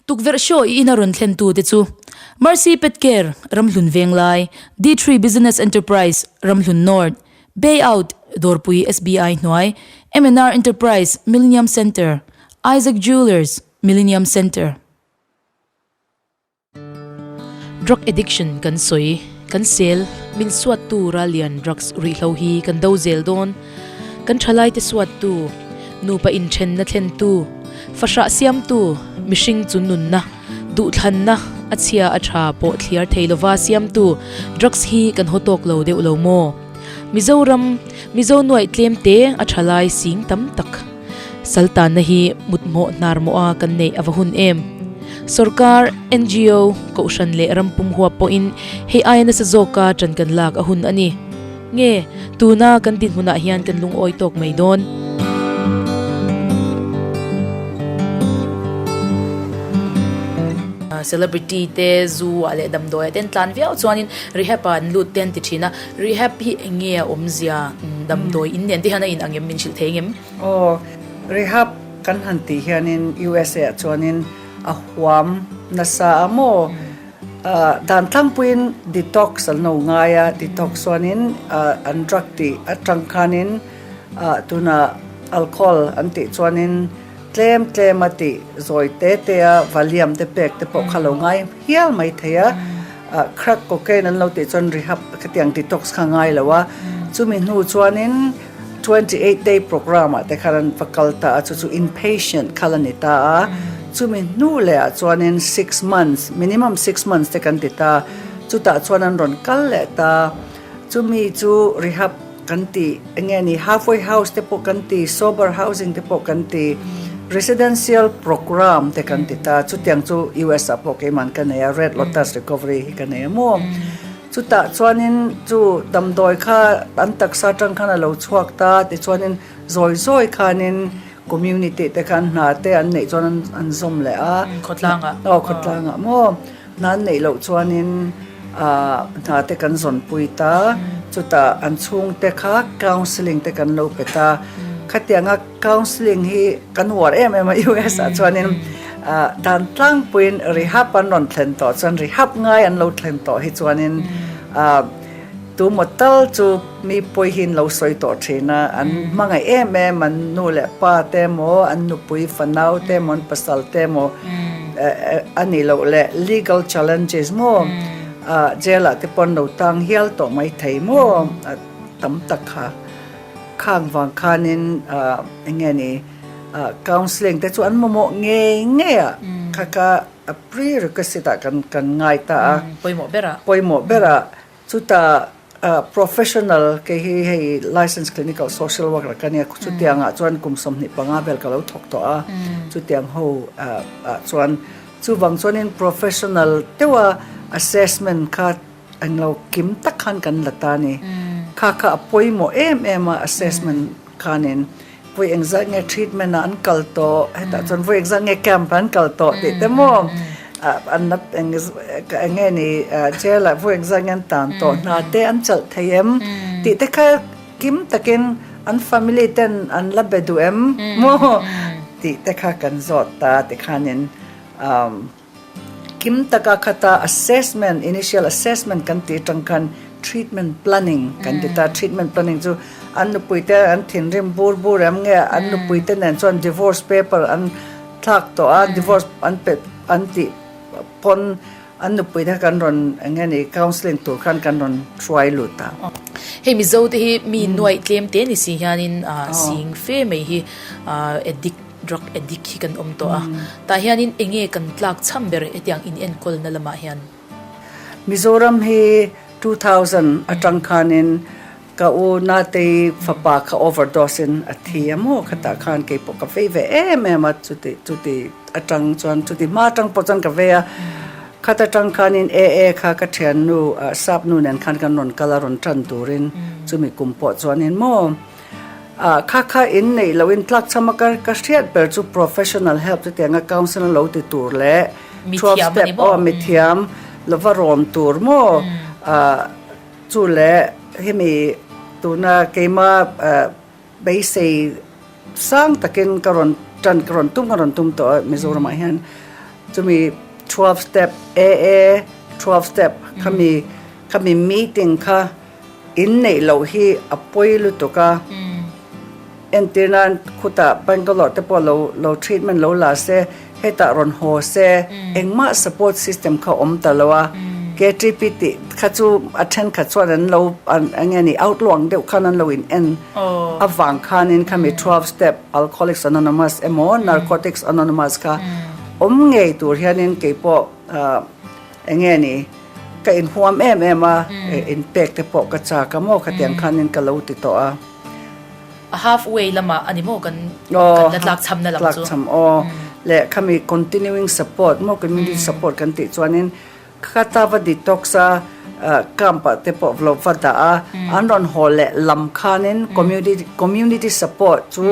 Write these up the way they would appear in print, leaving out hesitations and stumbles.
Tukverh show i ina rawn thlen tu te chu Mercy Pet Care, Ramhlun Venglai, D-Tree Business Enterprise, Ramhlun North, Bay Out, Dawrpui SBI hnuai, MNR Enterprise, Millennium Centre, Isaac Jewellers, Millennium Centre. Drug addiction kan sawi, kan sel, min suattu rallian drugs ruihhlo hi kan do zel dawn. Kan thalaite suattu, nupa inthenna thlentu, fahrah siamtu, mihring chu nunna, duhthlanna, a chhia a tha pawh thliar thei lova siamtu drugs hi kan haw tawk lo deuh lo maw? Mizoram, Mizo nuaih tlem te a thalai sing tam tak. Saltanna hi muthmawh hnar mawha kan neih a va hun em? Sorkar, ngo, Kohhran leh ram pum huap pawhin hei aia nasa zawka ṭan kan lak a hun a ni. Nge, tuna kan dinhmunah hian kan lungawi tawk mai dawn? Celebrity te zu ah leh damdawi ah te an tlan viau chuanin rehab ah an lut te an ti thin a, rehab hi eng nge a awmzia damdawi in nen te hian a in ang em min hrilh thei ngem? Aw, rehab kan han tih hianin USA ah chuanin a huam nasa a maw? Dan tlangpuiin detox an lo ngai a, detox chuanin an drug tih atang khanin tunah alcohol an tih chuanin tlem tlem a tih zawi te te a valium te pek te pawh kha lo ngai hial mai thei a, crack cocaine an lo tih chuan rehab khatiang detox kha ngai lo a, chumi hnu chuanin 28 day program ah te khan an va kal ta a, chu chu inpatient kha la ni ta a, chumi hnu leh ah chuanin 6 months, minimum 6 months te kan ti ta, chutah chuan an rawn kal leh ta, chumi chu rehab kan ti eng nge ni halfway house te pawh kan ti, sober housing te pawh kan ti, residential program te kan ti ta, chutiang chu US ah pawh keimah ka nei a, Red Lotus Recovery hi ka nei a maw. Chutah chuanin chu damdawi kha an taksa atang khan a lo chhuak ta tichuanin zawi zawi khanin community te khan hna te an neih chuan an zawm leh a. Khawtlangah. Aw khawtlangah maw hna an neih loh chuanin ah hna te kan zawnpui ta chutah an chhungte kha counselling te kan lo pe ta. Khatianga counselling hi kan uar em em a US ah chuanin. Dan tlangpuiin rehab an rawn thlen tawh chuan rehab ngai an lo thlen tawh hi chuanin tu maw tal chu mi pawihin lo sawi tawh thin a, an hmangaih em em an nu leh pa te emaw an nupui fanau te emaw an pasal te emaw a nih loh leh legal challenges maw jail ah te pawh an lo tang hial tawh mai thei maw tam tak kha khang vang khanin eng nge ni. Counselling te chu an mamawh ngei ngei a, kha kha a prerequisite ah kan kan ngai ta a. Pawimawh ber a. Pawimawh ber a, chutah professional kei hi hei licensed clinical social worker ka nia, chutiang ah chuan kum 25 vel ka lo thawk tawh a, chutiang ho ah chuan chuvang chuanin professional deuha assessment kha englo kim tak khan kan la ta a ni. Kha kha a pawimawh em em a assessment khanin. Vawi engzah nge treatment ah an kal tawh, hetah chuan vawi engzah nge camp ah an kal tawh tih te maw an la eng nge ni jail ah vawi engzah nge an tan tawh hna te an chalh thei em tih te kha kim takin an family ten an la be duh em maw tih te kha kan zawt ta tikhanin Kim taka khata assessment, initial assessment kan tih atang khan treatment planning kan ti ta. Treatment planning chu an nupui te an thinrim bur bur em nge an nupui te nen chuan divorce paper an thlak tawh a, divorce an pe an tih pawn an nupui te kan rawn eng nge ni counselling tur khan kan rawn hruai lut a. Hei Mizo te hi mi nuaih tlem te ni si hianin sing fe mai hi addict Drug addict hi kan awm tawh a, tah hianin eng nge kan tlak cham ber hetiang in enkawlna lamah hian? Mizoram hi 2000 atang khanin ka u Natei fapa kha overdose in a thi a maw khatah khan keipawh ka vei ve em em a, chuti chuti atang chuan chuti hma atang pawh chuan ka vei a, khat atang khanin AA kha ka thiannu sap nu nen khan kan rawn kal a rawn tan turin chumi kum pawh chuanin maw. Ah kha kha in neih loh in tlak cham a ka ka hriat ber chu professional help chu tiang a counsellor lo ti tur leh 12 step aw mithiam lova rawn tur maw ah chu leh hemi tuna keima ah beisei sang takin ka rawn tan ka rawn tum ka rawn tum tawh a Mizoram ah hian. Chumi 12 step AA 12 step khami khami meeting kha in neih loh hi a pawi lutuk a. Entir nan khutah Bangalore te pawh lo lo treatment lo la se, hetah rawn haw se, engmah support system kha awm ta lo a. KTP tih kha chu a thenkhat chuan an lo an eng nge ni outlaw ang deuh khan an lo in en avang khanin khami 12 step Alcoholics Anonymous emaw Narcotics Anonymous kha awm ngei tur hianin keipawh eng nge ni ka inhuam em em a, inpek te pawh ka chak a maw khatiang khanin ka lo ti tawh a. A half way lamah a ni maw kan kan la tlak chhamna lam chu. Tlak chham aw. Leh khami continuing support maw community support kan tih chuanin khata va detox a camp ah te pawh lo va dah a an rawn haw leh lam khanin community community support chu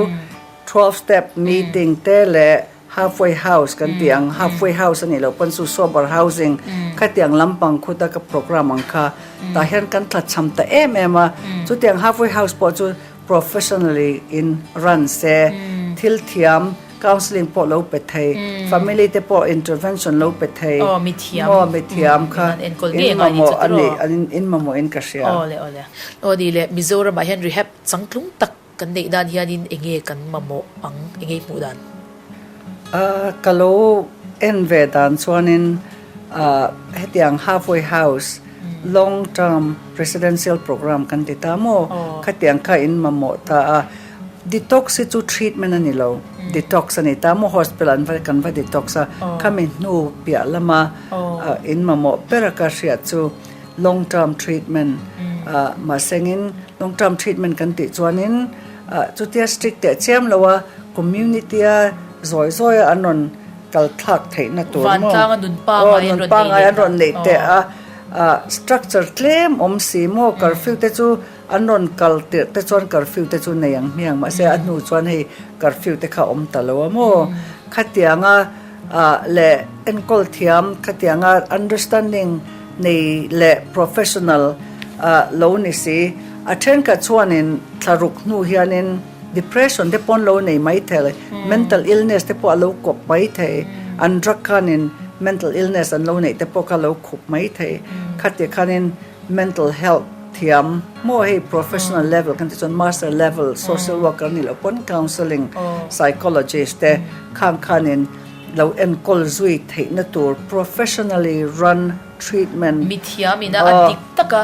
12 step meeting te leh Halfway house kan tih ang, halfway house a nih loh pawn chu sober housing khatiang lampang khuta ka program ang kha tah hian kan tlachham ta em em a, chutiang halfway house pawh chu professionally in run se, thil thiam counselling pawh lo pe thei, family te pawh intervention lo pe thei, maw mithiam kha in mamawh a nih, in mamawh in ka hria. Aw ni le, Mizoramah hian rehab changtlung tak Kan neih dan hianin eng nge kan mamawh ang, eng nge i hmuh dan? A, ka lo en ve dan chuanin hetiang halfway house, long term residential program kan ti ta maw? Khatiang kha in mamawh ta a, detox hi chu treatment a ni lo, detox a ni ta maw? Hospital an va kan va detox a, khami hnu piah lama in mamawh ber a ka hriat chu long term treatment mahsengin long term treatment kan tih chuanin chutia strict teh chiam lo a community a zawi zawi a an rawn kal thlak theihna tur maw aw nun pangngai an rawn neih teh a structure tlem awm si maw curfew te chu an rawn kal tirh te chuan curfew te chu nei ang hmiang mahse a hnu chuan hei curfew te kha awm ta lo a maw khatianga leh enkawl thiam khatianga understanding nei leh professional lo ni si. A thenkhat chuanin thlaruk hnu hianin depression te pawh an lo nei mai thei, mental illness te pawh a lo kawp mai thei, an drug khanin mental illness an lo neih te pawh kha a lo khup mai thei. Khati khanin mental health thiam maw hei professional level kan tih chuan master level social worker nih loh pawn counselling psychologist te khang khanin lo enkawl zui theihna tur professionally run treatment Mithiam ina a dik taka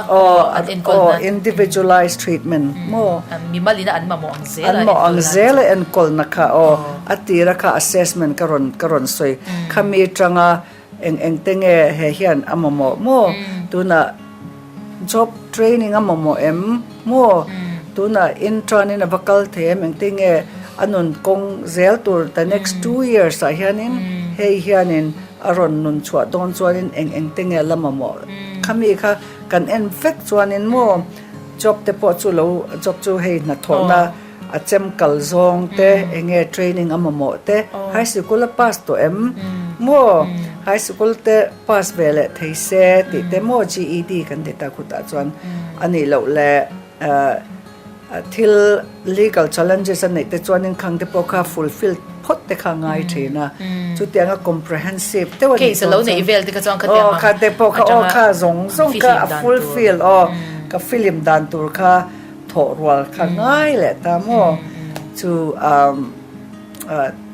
an enkawl na. Individualized treatment maw. Mimal ina an mamawh ang zel a enkawl na. An mamawh ang zel a enkawl na kha aw. A tira kha assessment ka rawn ka rawn sawi. Khami atanga eng eng te nge he hian a mamawh maw? Tunah job training a mamawh em maw? Tunah intern in a va kal thei em? Engtin nge a nun kawng zel tur the next 2 years ah hianin hei hianin A rawn nun chhuah dawn chuanin eng eng te nge la mamawh khami kha kan en vek chuanin maw job te pawh chu lo job chu hei hnathawhna a chem kal zawng te eng nge training a mamawh te high sikul a pass tawh em maw high sikul te pass ve leh thei se tih te maw GED kan ti ta khutah chuan a nih loh leh eh Thil legal challenges a neih te chuanin khang te pawh kha fulfill phawt te kha a ngai thin a. Chutianga comprehensive deuh a nih dawn chuan. Case alo neih vel te kha chuan khatiang ang. Aw kha te pawh kha aw kha zawng zawng kha a fulfill aw ka film dan tur kha thawh rual kha ngai leh ta maw. Chu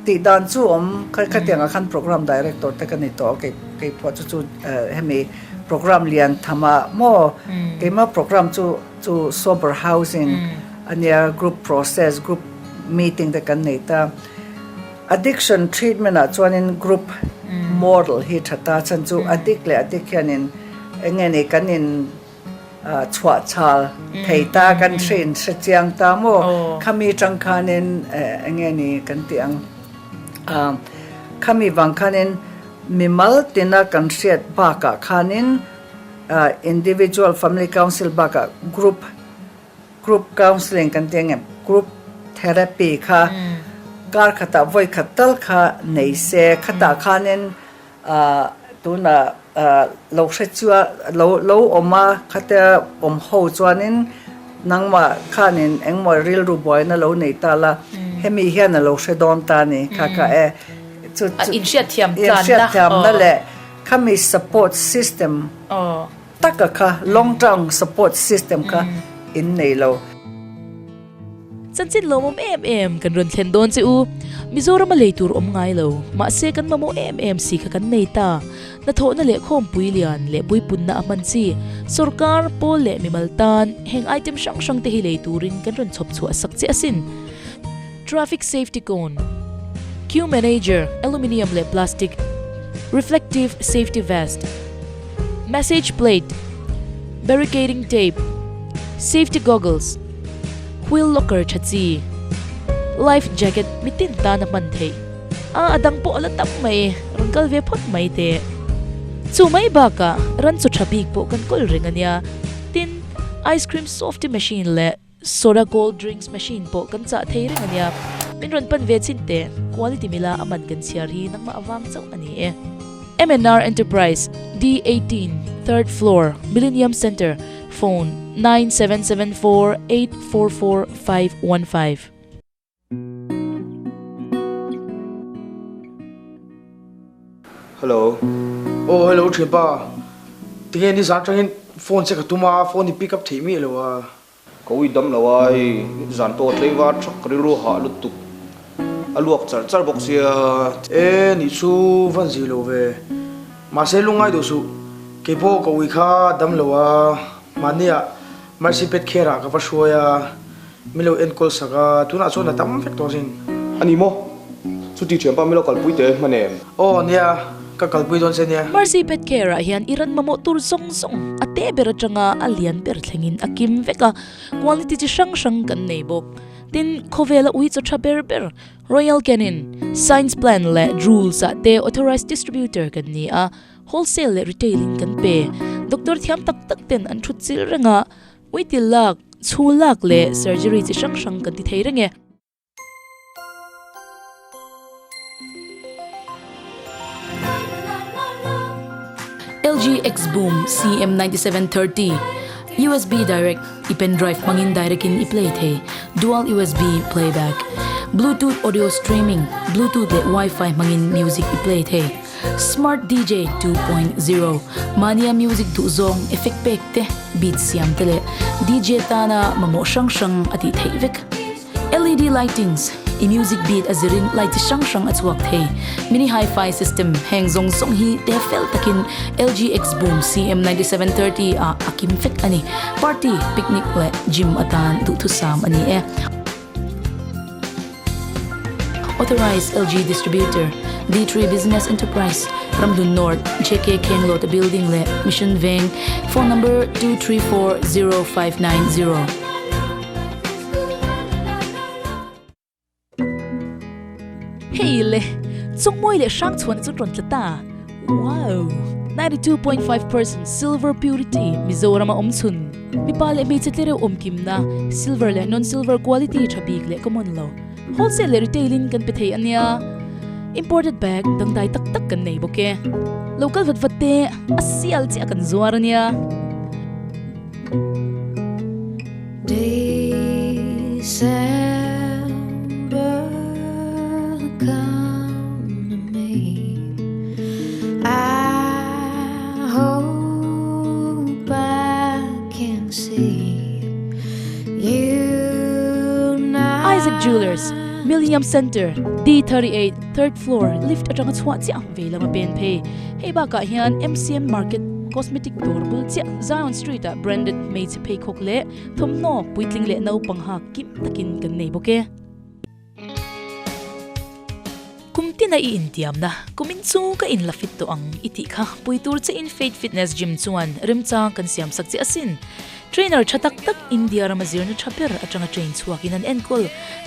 tih dan chu awm khatiang ah khan program director te ka ni tawh a kei pawh chu chu hemi program lian tham ah maw keimah program chu Chu sober housing a nia, group process, group meeting te kan nei ta. Addiction treatment ah chuanin group model hi tha ta chhan chu addict leh addict hianin eng nge ni kan in chhuah chhal thei ta, kan hre in hre chiang ta maw? Khami tang khanin eng nge ni kan tih ang khami vang khanin mimal tina kan hriat bakah khanin Individual Family Council bakah group group counselling kan tih ang em group therapy kha kar khatah vawi khat tal kha nei se khatah khanin tunah lo hre chua lo lo awm a khatia awm ho chuanin nangmah khanin engmaw rilru buaina lo nei ta la hemi hian a lo hre dawn ta a ni kha kha e. chu chu inhriatthiam tlanna inhriatthiamna leh khami support system taka kha long term support system kha in nei lo. Chanchin lawmawm em em kan rawn thlen dawn che u. Mizoram a lei tur awm ngai lo, mahse kan mamawh em em si kha kan nei ta. Hnathawhna leh khawmpui lian leh puipunna a hman chi, sorkar, pawl leh mimal tan heng item hrang hrang te hi lei turin kan rawn chhawp chhuah sak che asin. Traffic safety cone, Queue manager, aluminium leh plastic, Reflective safety vest, Message plate, Barricading tape, Safety goggles, Wheel locker tha chi, Life jacket mitin tan a hman theih. A a dang pawh a la tam mai, rawn kal ve phawt mai teh. Chu mai bakah ran chaw tha bik pawh kan kawl reng a nia. Tin, ice cream softy machine leh Soda cold drinks machine pawh kan chah thei reng a nia. Min rawn pan ve chin teh, quality mila a man kan chhiar hi nangmah avang chauh a ni e. MNR Enterprise, D18, Third Floor, Millennium Centre, Phone, 9774 844 515. Hello. Aw hello thianpa. Tinge nizan atangin phone che ka tum a, phone i pick up theih miah lo a. Ka ui dam lo a, hei zan pawh a tlei var thak rilru hah lutuk. A luak char char bawk sia. E nih chu van zir lo ve. Mahse lungngai duh suh. Keipawh ka ui kha dam lo a, mahniah Mercy pet care ah ka va hruai a, min lo enkawl sak a, tunah chuan a tam vek tawh sin. A ni maw? Chuti thianpa min lo kalpui teh hman em? Aw nia, ka kalpui dawn che nia. Mercy pet care ah hian i ran mamawh tur zawng zawng a te ber atanga a lian ber thlengin a kim vek a, quality chi hrang hrang kan nei bawk. Tin, khawvela ui chaw tha ber ber Royal Canin, Science Plan leh Drools ah te authorized distributor kan ni a, Wholesale leh retail in kan pe. Doctor thiam tak tak ten an thut chilh reng a, uitil lak, chhul lak leh surgery chi hrang hrang kan ti thei reng e. LG Xboom CM 9730 USB Direct i pen drive hmangin direct in i play thei, dual USB playback, Bluetooth audio streaming, Bluetooth leh Wi-Fi hmangin music i play thei. Smart DJ 2.0, Mahnia music duh zawng, effect pek te, beat siam te leh DJ tana mamawh hrang hrang a tih theih vek. LED lightings, I music beat a zirin light chi hrang hrang a chhuak thei. Mini hi-fi system, Heng zawng zawng hi te fel takin LG Xboom CM 9730 ah a kim vek a ni. Party, picnic leh gym atan duhthusam a ni e. Authorized LG Distributor, D3 Business Enterprise, Ramhlun North, JK Khenglawta Building leh Mission Veng, Phone number 2340590. Hei le, Chungmawi leh Hrangchhuana chu rawn tla ta. Wow! 92.5% silver purity Mizoram a awm chhun. Mipa leh hmeichhe tlereuh awmkimna, silver leh non-silver quality tha bik leh common lo, wholesale leh retail in kan pe thei a nia. Imported bag dangdai tak tak kan nei bawk e. Lo kal vat vat teh, a sial chiah kan zuar a nia. Isaac Jewellers, Millennium Centre, D38, Third Floor, lift atanga chhuah chiah vei lama pen phei. Hei bakah hian MCM Market Cosmetic dawr bul chiah Zion Street ah branded hmeichhe pheikhawk leh thawmhnaw puitling leh naupang hak kim takin kan nei bawk e. Kum tina i intiamna, kumin chu ka inla fit tawh ang i tih kha pui tur che in Faith Fitness Gym chuan remchang kan siam sak che asin. Trainer tha tak tak India rama zirna tha ber atanga train chhuakin an enkawl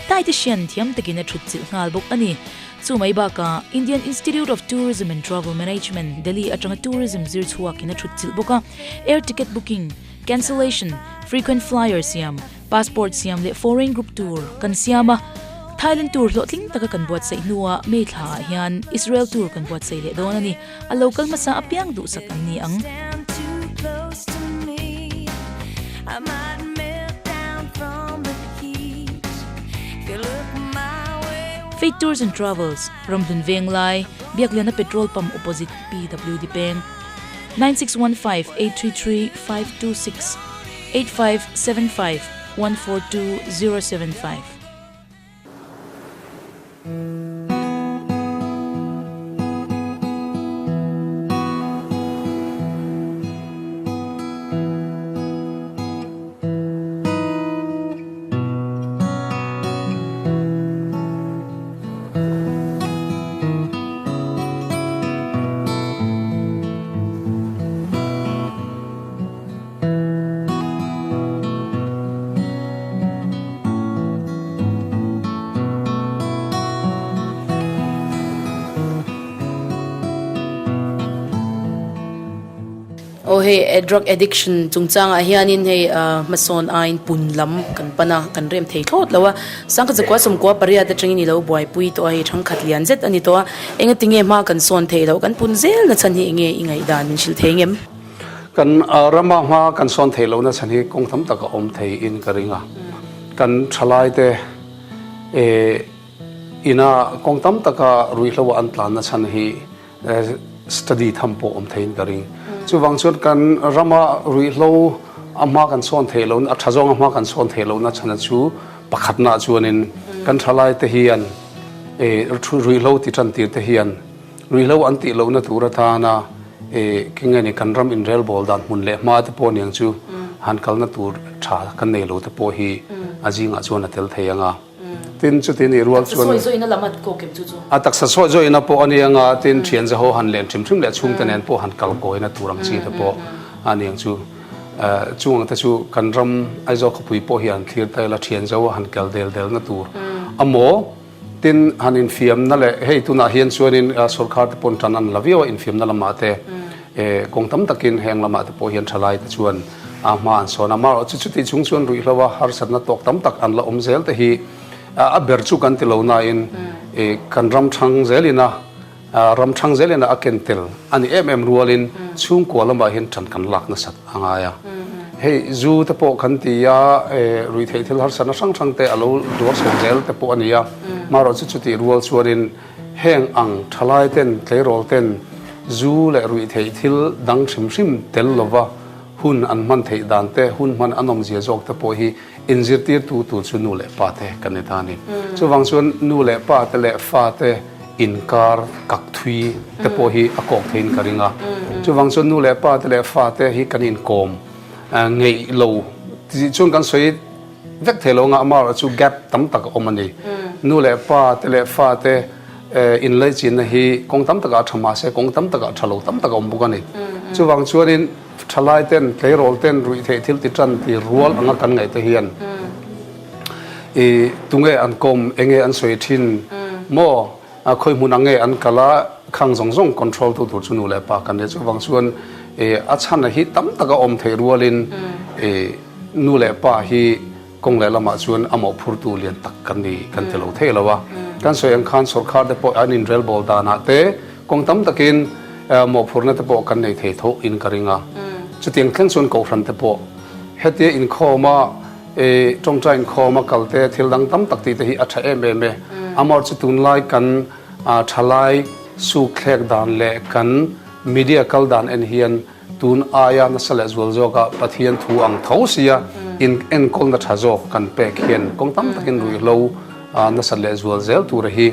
dietitian thiam takin a thut chilh nghal bawk a ni. Chu mai bakah Indian Institute of Tourism and Travel Management, Delhi atanga tourism zir chhuakin a thut chilh bawk a, air ticket booking, cancellation, frequent flyer siam, Passport siam leh foreign group tour kan siam a, Thailand tour hlawhtling taka kan buatsaih hnuah May thlaah hian Israel tour kan buatsaih leh dawn a ni. A lo kal hmasa apiang duhsak an ni ang. Faith Tours and Travels, Ramhlun Venglai, Biakliana Petrol Pump Opposite, PWD Peng, 9615 833 526, 8575 142 075. Aw hei drug addiction chungchangah hianin hei hmasawn aiin pun lam kan pan a, kan rem thei thlawt lo a, sangkhat zakua sawmkua pariat atangin i lo buaipui tawh a, hei thangkhat lian zet a ni tawh a, engatinge hma kan sawn theih loh kan pun zel na chhan hi enge i ngaihdan min hrilh thei ngem? Kan rama hma kan sawn theih lohna chhan hi kawng tam tak a awm theiin ka ring a, kan thalaite ina kawng tam taka ruihhlo an tlanna chhan hi study tham pawh awm theiin ka ring. Chuvang chuan kan rama ruihhlo a hma kan sawn theih lohna, a tha zawng a hma kan sawn theih lohna chhana chu pakhatnaah chuanin kan thalaite hian ruihhlo ti tan tir te hian Ruihhlo an tih lohna tur atana ke nge ni kan ram inrelbawl dan hmun leh hma te pawh aniang chu han kalna tur tha kan nei lo te pawh hi a zingah chuan a tel thei ang a. Tin chuti nih rual chuan a taksa sawi zawina pawh a ni ang a, tin thian zaho han len hrim hrim leh chhungte nen pawh han kal kawina tur ang chi te pawh a niang chu. Chung ang te chu kan ram Aizawl khawpui pawh hi han thlir ta ila thian zaho han kal del delna tur a maw? Tin, han infiamna leh hei tunah hian chuanin sorkar te pawn tan an la viau a, infiamna lamah te kawng tam takin heng lamah te pawh hian thalai te chuan a hma an sawn a. Amaherawhchu chuti chung chuan ruihhlo a harsatna tawk tam tak an la awm zel te hi a ber chu kan ti lo nain kan ram thang zelin a ram thang zelin a a ken tel a ni em em rualin chhungkua lamah hian tan kan lak nasat a ngai a. Hei zu te pawh kan ti a, ruihtheih thil harsatna hrang hrang te a lo duar chho zel te pawh a ni a. Marawh chu chutih rual chuanin heng ang thalai ten, tleirawl ten zu leh ruihtheih thil dang hrim hrim tel lova hun an hman theih dan te, hun hman a nawmzia zawk te pawh hi inzirtirtu tur chu nu leh pa te kan ni ta a ni. Chuvang chuan nu leh pa te leh fa te inkar kak thui te pawh hi a kawk theiin ka ring a. Chuvang chuan nu leh pa te leh fa te hi kan inkawm ngeih lo tih chuan kan sawi vek thei lo anga amaherawh chu gap tam tak a awm a ni. Nu leh pa te leh fa te inlaichinna hi kawng tam takah a tha mahse kawng tam takah a tha lo tam tak a awm bawk a ni. Chuvang chuanin thalai ten, tleirawl ten ruihtheih thil ti tan ti rual anga kan ngaih te hian I tunge an kawm, enge an sawi thin maw? Khawi hmun ang nge an kal a, khang zawng zawng control tu tur chu nu leh pa kan nia. Chuvang chuan a chhan hi tam tak a awm theih rualin nu leh pa hi kawng leh lamah chuan a mawhphurtu lian tak kan ni kan ti lo thei lo a. Kan sawi ang khan sorkar te pawh an inrelbawl danah te kawng tam takin mawhphurna te pawh kan nei thei tho in ka ring a. Chutiang thleng chuan kohhran te pawh hetia inkhawma I tawngtai inkhawm a kal te thil dang tam tak tih te hi a tha em em e. Amawr chu tunlai kan thalai suk thlek dan leh kan media kal dan en hian tun aia nasa leh zual zawk a Pathian thu ang tho sia in enkawlna tha zawk kan pek hian kawng tam takin ruihhlo nasat leh zual zel tura hi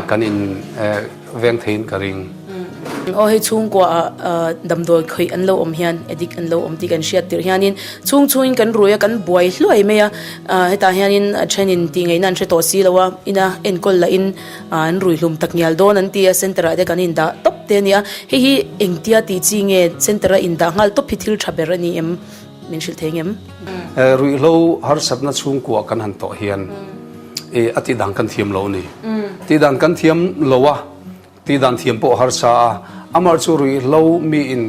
kan in veng theiin ka ring. Aw hei chhungkua ah damdawi khawih an lo awm hian addict an lo awm tih kan hriat tirh hianin chhung chhungin kan rui a kan buai hluai mai a hetah hianin a thenin tih ngaihna an hre tawh si lo a ina enkawl lahin an rui hlum tak ngial dawn an ti a center ah te kan indah tawp te a ni a hei hi engtia tih chi nge center a indah nghal tawp hi thil tha ber a ni em min hrilh thei ngem. Ruihhlo harsatna chhungkua kan han tawh hian a tih dan kan thiam lo a ni. Tih dan kan thiam lo a, tih dan thiam pawh a harsa a. Amah chu ruihhlo miin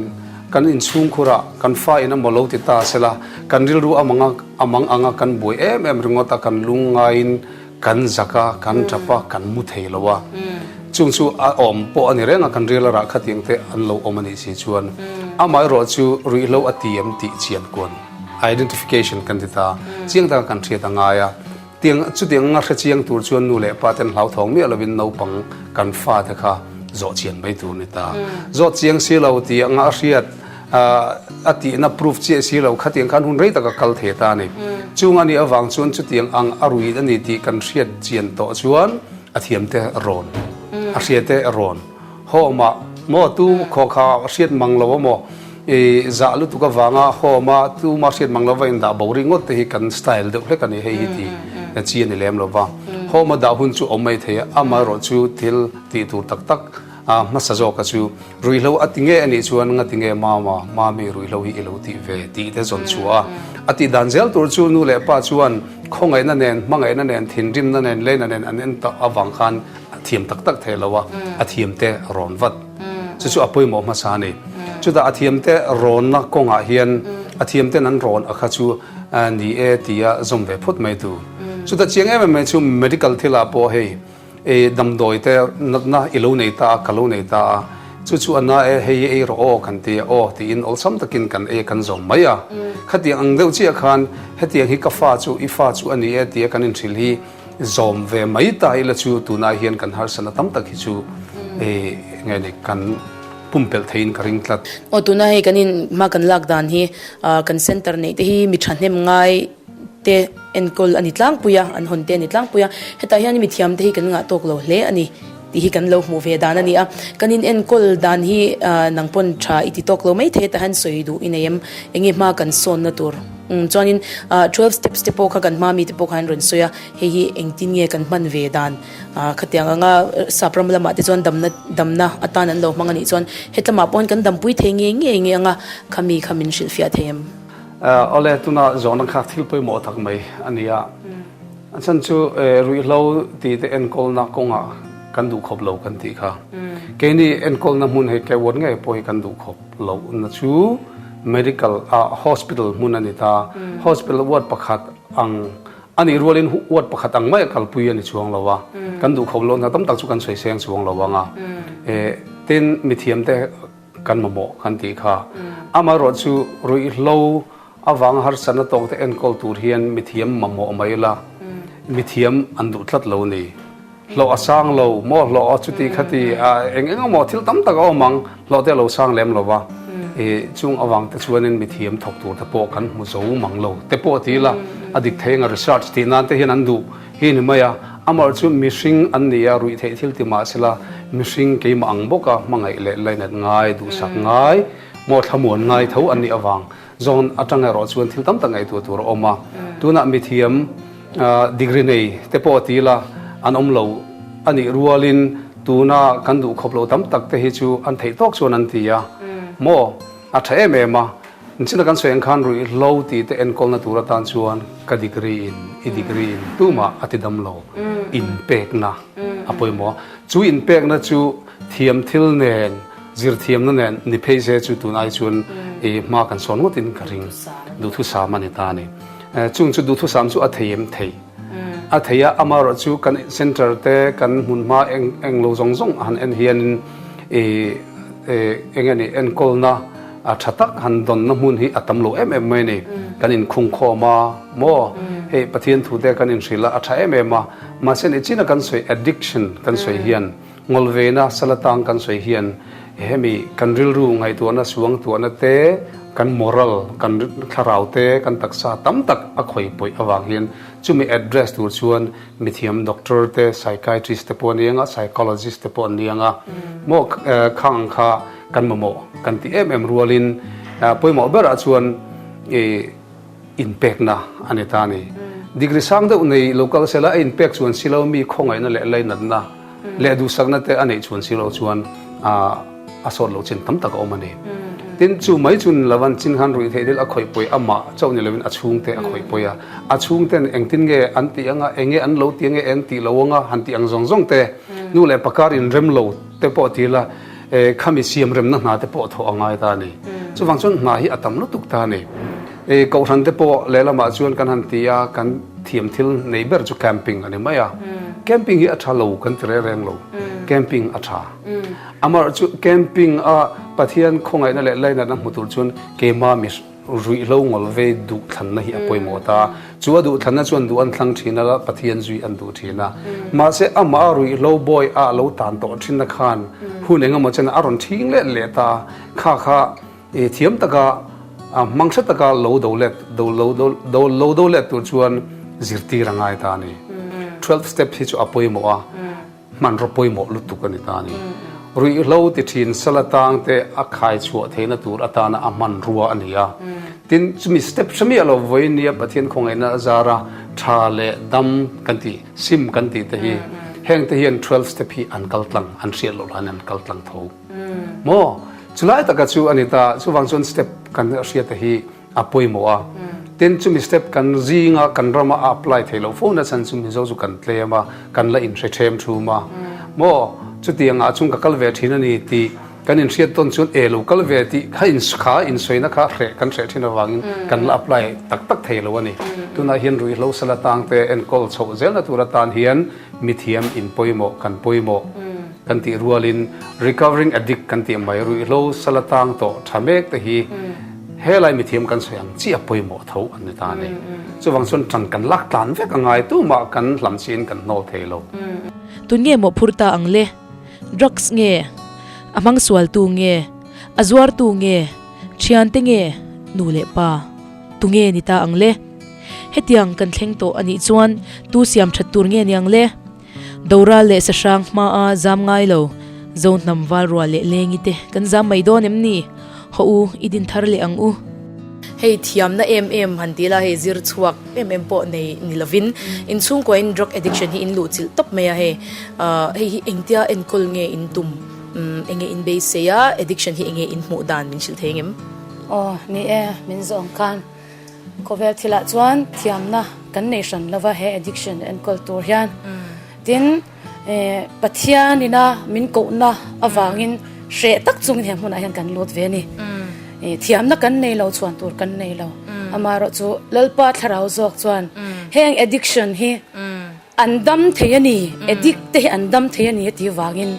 kan inchhungkhurah kan fa in a maw lo ti ta sela, kan rilru a mang a, a mang ang a, kan buai em em ringawt a, kan lung ngaiin kan zak a, kan tap a, kan mu thei lo a. Chung chu a awm pawh a ni reng a, kan rial a rah khatiang te an lo awm a nih si chuan amaherawh chu ruihhlo a ti em tih chian kuan, identification, kan ti ta. Chiang taka kan hriat a ngai a. Tiang, chutiang anga hre chiang tur chuan nu leh pa ten hlauthawng miah lovin naupang kan fate kha zawh chian mai tur a ni ta. Zawt chiang si lo tih anga a hriat, a tihna proof chiah si lo khatiang khan hun rei tak a kal thei ta a ni. Chung a nih avang chuan chutiang ang a ruih a ni tih kan hriat chian tawh chuan a thiamte rawn, a hriate rawn. Home ah maw tu khaw kha hriat mang lo a maw i zah lutuk avanga home a tuma hriat mang lova indah bo ringawt te hi kan style deuh hlek a ni hei hi tih chi a ni lem lo va. Home a dah hun chu awm mai thei a, amaherawh chu thil tih tur tak tak a hmasa zawk a chu ruihhlo a ti nge a nih chuan nga ti nge mama mami ruihhlo hi i lo tih ve tih te zawn chhuah a. A tih dan zel tur chu nu leh pa chuan khawngaihna nen hmangaihna nen thinrimna nen leina nen an en tawh avang khan A thiam tak tak thei lo a, a thiamte rawn vat. Chu chu a pawimawh hmasa a ni. Chutah a thiamte rawnna kawngah hian a thiamten an rawn a kha chu ni e tia zawm ve phawt mai tu. Chutah chiang em em mai chu medical thilah pawh hei damdawi te natna i lo nei ta a, ka lo nei ta a, chu chu a na e hei ei rawh aw kan ti a, aw tiin awlsam takin kan ei a kan zawm mai a. Khatiang ang deuh chiah khan hetiang hi ka fa chu i fa chu a ni e tia kan inhrilh hi Zawm ve mai ta ila chu tunah hian kan harsatna tam tak hi chu nge ni kan pumpelh theiin ka ring tlat. Aw tuna hei kan in hma kan lak dan hi kan center neih te hi mi thahnem ngai te enkawl a ni tlangpui a, an hawn te a ni tlangpui a, hetah hian mi thiam te hi kan ngah tawk lo hle a ni tih hi kan lo hmuh ve dan a ni a, kan in enkawl dan hi nang pawn tha i ti tawk lo mai thei hetah hian sawi duh i nei em, enge hma kan sawnna tur. Umm chuanin ah 12 steps te pawh kha kan hma mite pawh khan rawn sawi a, hei hi engtin nge kan hman ve dan ah khatiang anga sap ram lamah te chuan damna damna atan an lo hmang anih chuan hetlamah pawh hian kan dampui thei nge nge nge anga khami kha min hrilhfiah thei em? Awle tuna zawhna kha thil pawimawh tak mai a ni a, a chhan chu ruihhlo tih te enkawlna kawngah kan duhkhawp lo kan tih kha. Keini enkawlna hmun hei keuan ngei pawh hi kan duhkhawp. Lohna chu medical ah hospital hmun a ni ta. Hospital ward pakhat ang a nih rualin ward pakhat ang mai a kalpui a ni chuang lo a. Kan duh kho lohna tam tak chu kan sawi seng chuang lo ang a. Tin mithiamte kan mamawh kan tih kha. Amaherawh chu ruihhlo avanga harsatna tawkte enkawl tur hian mithiam mamawh mai ila mithiam an duh tlat lo a ni. Hlawh a sang lo maw hlawh a chuti khati a eng eng emaw thil tam tak a awm ang hlawh te a lo sang lem lo va i chung avang te chuanin mithiam thawk tur te pawh kan hmu zo mang lo te pawh ti ila a dik thei anga research tih nan te hian an duh hi ni mai a amaherawh chu mihring an ni a ruih theih thil ti mah sela mihring keimah ang bawka hmangaih leh lainat ngai duhsak ngai maw thlamuan ngai tho an nih avang Zawn atang erawh chuan thil tam tak ngaihtuah tur a awm a. Tunah mithiam degree nei te pawh a ti la, an awm lo a nih rualin tuna kan duh khawp lo tam tak te hi chu an theih tawk chuan an ti a maw? A tha em em a. Nichina kan sawi ang khan ruihhlo tih te enkawlna tur atan chuan ka degree in i degree in tumah a ti dam lo inpekna a pawimawh a. Chu inpekna chu thiam thil nen Zirthiamna nen ni phei se chu tun ai chuan i hma kan sawn ngawtin ka ring. Duhthusam a ni ta a ni. Chung chu duhthusam chu a thei em thei. A thei a, amaherawh chu kan centre te kan hmunhma eng eng lo zawng zawng han en hianin i eng nge ni enkawlna a tha tak han dawnna hmun hi a tam lo em em mai a ni. Kan inkhungkhawm a maw hei Pathian thu te kan inhrilh a a tha em em a. Mahse ni china kan sawi addiction kan sawi hian Ngawlvena salatang kan sawi hian hemi kan rilru ngaihtuahna suangtuahna te, kan moral, kan thlarau te, kan taksa tam tak a khawi pawih avang hian chumi address tur chuan mithiam doctor te, psychiatrist te pawh an ni ang a, psychologist te pawh an ni ang a, maw khang ang kha kan mamawh kan tih em em rualin pawimawh berah chuan i Inpekna a ni ta a ni. Degree sang deuh nei lo kal sela a inpek chuan si lo mi khawngaihna leh lainatna leh duhsakna te a neih chuan si lo chuan a sawt lo chin tam tak a awm a ni. Tin, chu mai chu ni lo an chin khan ruih theih thil a khawih pawi amah chauh ni loin a chhungte a khawih pawi a. A chhungten engtin nge an tih anga, eng nge an lo ti ange, eng tih lo anga han tih ang zawng zawng te, nu leh pakar inrem lo te pawh ti ila, Khami siam remna hna te pawh thawh a ngai ta a ni. Chuvang chuan hna hi a tam lutuk ta a ni. Kohhran te pawh lehlamah chuan kan han ti a, kan thiam thil nei ber chu camping a ni mai a. Camping hi a tha lo kan ti reng reng lo. Camping a tha. Amaherawhchu camping a Pathian khawngaihna leh lainatna hmu tur chuan keimah mi. Ruihhlo ngawl ve duhthlanna hi a pawimawh ta. Chu a duhthlanna chuan duh an thlang thin a, Pathian zui an duh thin a. Mahse amah a ruihhlo bawi a lo tan tawh thinna khan hun engemaw chen a rawn thing let leh ta a, kha kha thiam taka hmang hre taka lo do let do lo do lo do let tur chuan zirtir a ngai ta a ni. Twelve step hi chu a pawimawh a. Hmanraw pawimawh lutuk a ni ta a ni. Ruihhlo ti thin sal atang te a khai chhuah theihna tur atana a hmanrua a ni a. Tin, chumi step hre miah lo vawiin nia Pathian khawngaihna a zara tha leh dam kan tih, sim kan tih te hi, heng te hian 12 step hi an kal tlang, an hriat loh lahin an kal tlang tho. Maw? Chulai taka chu a ni ta, chuvang chuan step kan hriat te hi a pawimawh a. Tin, chumi step kan zinga kan rama a apply theih loh fo na chhan chu Mizo chu kan tlem a, kan la inhre ṭhem ṭhum a. Maw, chutiangah chung ka kal ve ṭhin a ni tih kan inhriat tawn chuan e lo kal ve tih kha in kha insawina kha hreh kan hreh ṭhin avangin kan la apply tak tak thei lo a ni. Tunah hian ruihhlo sal atang te enkawl chhoh zelna tur atan hian mithiam in pawimawh kan pawimawh kan tih rualin recovering addict kan tih mai ruihhlo sal atang tawh ṭha mek te hi Helai mithiam kan sawi ang chiah pawimawh tho an ni ta a ni. Chuvang chuan ṭan kan lak tlan vek a ngai tumah kan hlam chiin kan hnawl thei lo. Tun nge mawh phur ta ang le? Drugs nge? A hmang sualtu nge? A zuartu nge? Thiante nge? Nu leh pa? Tu nge ni ta ang le? Hetiang kan thleng tawh a nih chuan tu siam that tur nge niang le? Doral leh Sahrang hmaa zam ngai lo, Zohnam Valrua leh Lengi te kan zam mai dawn em ni? Haw u, i din thar leh ang u. Hei thiamna em em han ti la, hei zir chhuak em em pawh nei ni lovin inchhungkuain drug addiction hi in luh chilh tawp mai a, hei hei hi engtia enkawl nge in tum, enge in beisei a, addiction hi enge in hmuh dan min hrilh thei engem? Aw ni e, min zawng khan Khawvel thilah chuan thiamna kan nei hran lova he addiction enkawl tur hian. Tin, Pathian ina min kohna avangin hreh tak chungin he hmunah hian kan lut ve a ni. Thiamna kan nei lo chhuan tur kan nei lo. Amaherawh chu Lalpa thlarau zawk chuan heng addiction hi An dam thei a ni, addict te hi an dam thei a ni a tih vangin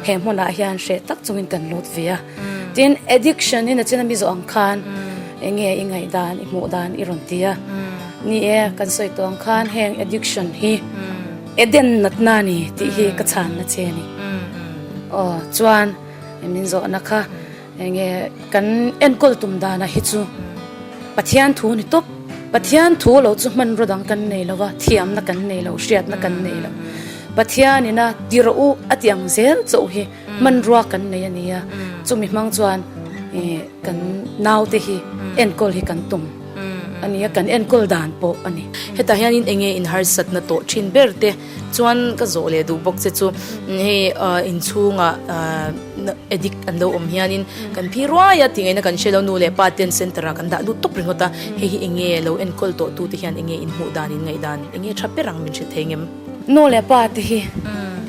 he hmunah hian hreh tak chungin kan lut ve a. Tin, addiction hi nachin a mi zawh ang khan eng nge i ngaihdan, i hmuh dan i rawn ti a. Ni e, kan sawi tawh ang khan heng addiction hi Eden natna a ni tih hi ka chhanna che a ni. Aw, chuan min zawhna kha. Enge kan enkawl tum danah hi chu Pathian thu ni tawp. Pathian thu lo chu hmanraw dang kan nei lo va, thiamna kan nei lo, hriatna kan nei lo. Pathianina ti rawh u a ti ang zel chauh hi hmanrua kan nei a nia. Chumi hmang chuan kan naute hi enkawl hi kan tum a nia, kan enkawl dan pawh a ni. Hetah hianin enge inharsatna tawh thin ber te chuan ka zawh leh duh bawk che chu hei inchhungah Addict an lo awm hianin kan phi ruai a, tingaihna kan hre lo, nu leh pa ten centre ah kan dah lut tawp ringawt a, hei hi enge lo enkawl tawh tu te hian enge in hmuh dan in ngaih dan enge tha ber ang min hrilh thei ngem? Nu leh pa te hi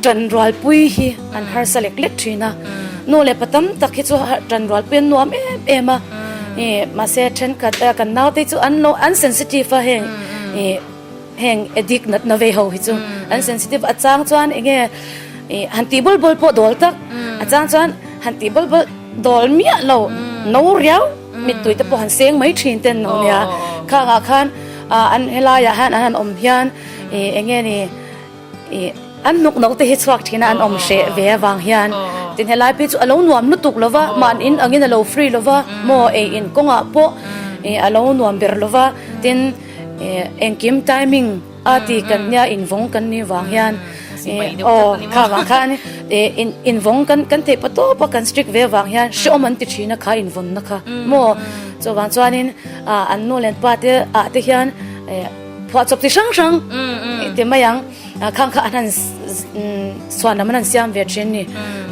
tan rualpui hi an harsa lek lek thin a, nu leh pa tam tak hi chu tan rualpui an nuam em em a, mahse thenkhat kan naute hi chu an lo an sensitive a heng ih. Heng addict natna vei ho hi chu an sensitive a chang chuan enge ih han tih bul bul pawh dawl tak a chang chuan han tih bul bul dawl miah lo no riau mittui te pawh han seng mai thin te an lo nia khangah khan ah an helaiah hian an han awm hian ih enge ni ih an hnuk no te hi chhuak thin a an awm hreh ve avang hian tin helai phei chu a lo nuam lutuk lo va mahni in angin a lo free lo va maw ei in kawngah pawh ih a lo nuam ber lo va tin. Engkim timing a ti kan nia invawng kan nih vang hian aw kha vang khan invawng kan kan theih pa tawp a kan strict ve vang hian hrehawm an ti thin a kha invawnna kha maw chuvang chuanin an nu leh pa te ah te hian phuahchawp chi hrang hrang ti mai ang khang kha an han chhuan lam an han siam ve thin ni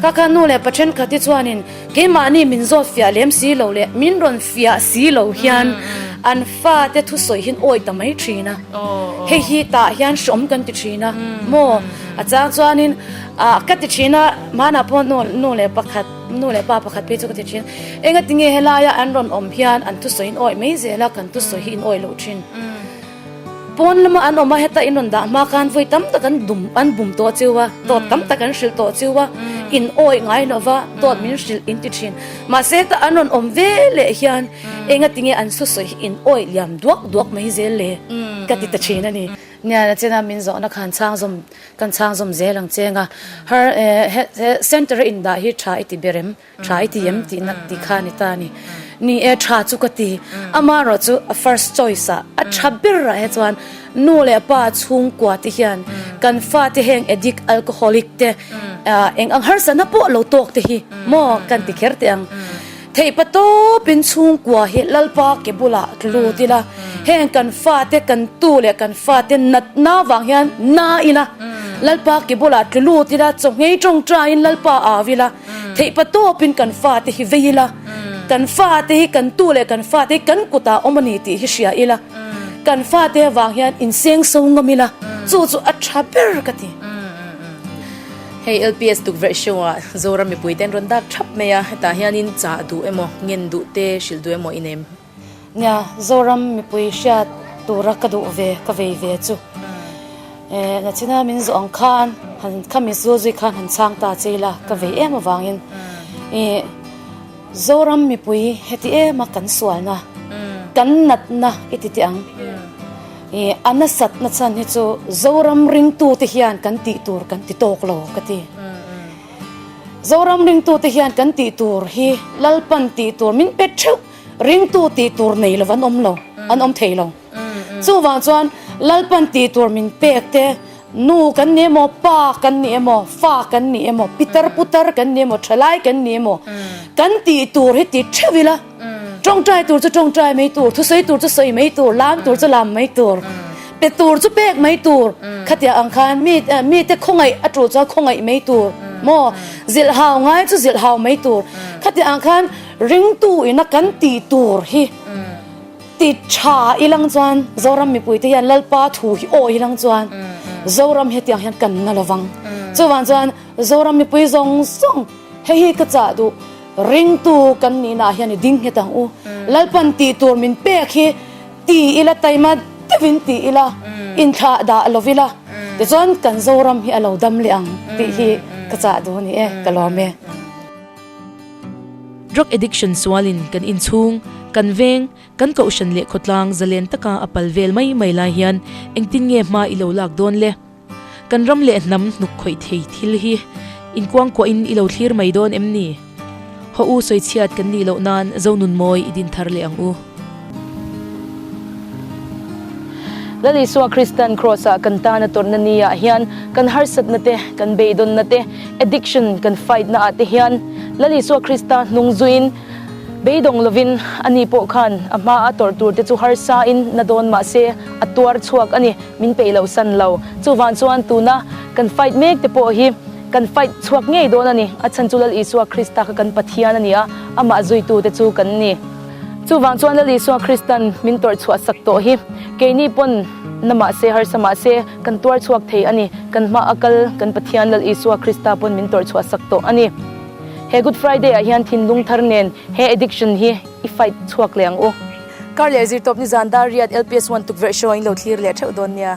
kha kha nu leh pa thenkhat hi chuanin Keimahni min zawt fiah lem si lo leh min rawn fiah si lo hian an fate thusawi hian awi ta mai thin a. Hei hi tah hian hreawm kan ti thin a maw? A chang chuanin ah ka ti thin a, hmanah pawh nu nu leh pakhat nu leh pa pakhat phei chu ka ti thin. Engati nge helaia an rawn awm hian an thusawi in awi mai zel a, kan thusawi hi in awi loh thin. Pawn lama an awm a, heta in rawn dah hma khan vawi tam tak an dum an bum tawh chiu a, dawt tam tak an hrilh tawh chiu a, in awih ngai lo va, dawt min hrilh in ti thin. Mahse heta an rawn awm ve leh hian enga tinge an thusawi hi in awih liam duak duak mai zel le ka ti ta thin a ni. Nian a chena min zawhna khan chhang zawm kan chhang zawm zel ang cheng a, har he center a indah hi tha i ti ber em? Tha i ti em tih nak tih kha a ni ta a ni. Ni e, tha chu ka ti. Amaherawh chu a first choice ah a tha ber ah he chuan nu leh pa chhungkua te hian kan fate heng addict, alcoholic te eng ang harsatna pawh lo tawk te hi maw kan ti kher teh ang. Theihpa tawpin chhungkua hi Lalpa ke bulah tlu lut ila heng kan fate kan tu leh kan fate natna vang hian na ila Lalpa ke bulah tlu lut ila chawhngei tawngtaiin Lalpa au ila. Theihpa tawpin kan fate hi vei ila, kan fate hi kan tu leh kan fate hi kan kutah awm a ni tih hi hria ila, kan fate avang hian inseng so ngam ila, chu chu a tha ber ka ti. Hei LPS tukverh show ah Zoram mipui te an rawn dak thap mai a, hetah hianin chah duh emaw, ngen duh te, hrilh duh emaw i nei em? Nia, Zoram mipui hriat tura ka duh ve, ka vei ve chu. Eh, nachina min zawh ang khan, han kha mi zul zui khan han chhang ta che ila, ka vei em avangin. Eh, Zoram mipui heti em a kan sualna, kan natna i ti teh ang. Eh, a nasatna chhan hi chu Zoram ringtute hian kan tih tur kan ti tawk lo ka ti. Zoram ringtute hian kan tih tur hi Lalpan tih tur min pe theuh. Ringtu tih tur nei lo an awm lo, an awm thei lo. Chuvang chuan Lalpan tih tur min pek te, nu kan ni emaw, pa kan ni emaw, fa kan ni emaw, pitar putar kan ni emaw, thalai kan ni emaw, kan tih tur hi ti theuh ila, tawngtai tur chu tawngtai mai tur, thusawi tur chu sawi mai tur, lam tur chu lam mai tur, pe tur chu pek mai tur, khatiang ang khan mi mite khawngaih a tul chuan khawngaih mai tur maw, zilh hau ngai chu zilh hau mai tur, khatiang ang khan Ringtu ina kan tih tur hi ti tha ilang chuan Zoram mipuite hian Lalpa thu hi awi ilang chuan Zoram hetiang hian kan na lovang. Chuvang chuan Zoram mipui zawng zawng hei hi ka chah duh ringtu kan nihna ah hian i ding nghet ang u. Lalpan tih tur min pek hi ti ila taima deuhin ti ila inthlah dah lo ila tichuan kan Zoram hi a lo dam leh ang tih hi ka chah duh a ni e, ka lawm e. Drug addiction sualin kan inchhung, kan veng, kan kohhran leh khawtlang zalen taka a pal vel mai mai lai hian engtin nge hma i lo lak dawn le? Kan ram leh hnam hnuk khawih thei thil hi inkuangkuahin i lo thlir mai dawn em ni? Haw u sawichhiat kan nih loh nan Zonunmawi i din thar leh ang u. Lal Isua Kristan Kraws-ah kan tana tawrhna ni-ah hian kan harsatna te, kan beidawnna te, addiction kan fight-na ah te hian Lal Isua Krista hnung zuiin beidawng lovin ani pawh khan a hma a tawrh tur te chu harsain na dawn mah se a tuar chhuak a ni, min peih loh san lo. Chuvang chuan tuna kan fight mek te pawh hi kan fight chhuak ngei dawn a ni. A chhan chu Lal Isua Krista kha kan Pathian a ni a, amah zuitu te chu kan ni. Chuvang chuan Lal Isua Kristan min tawrh chhuah sak tawh hi keini pawn na mahse harsa mahse kan tuar chhuak thei a ni. Kan hma a kal kan Pathian Lal Isua Krista pawn min tawrh chhuah sak tawh a ni. He Good Friday ah hian thinlung thar nen he addiction hi i fight chhuak leh ang u. Kar leh zirtawp nizan dar riat LPS one tukverh show a in lo thlir leh theuh dawn nia.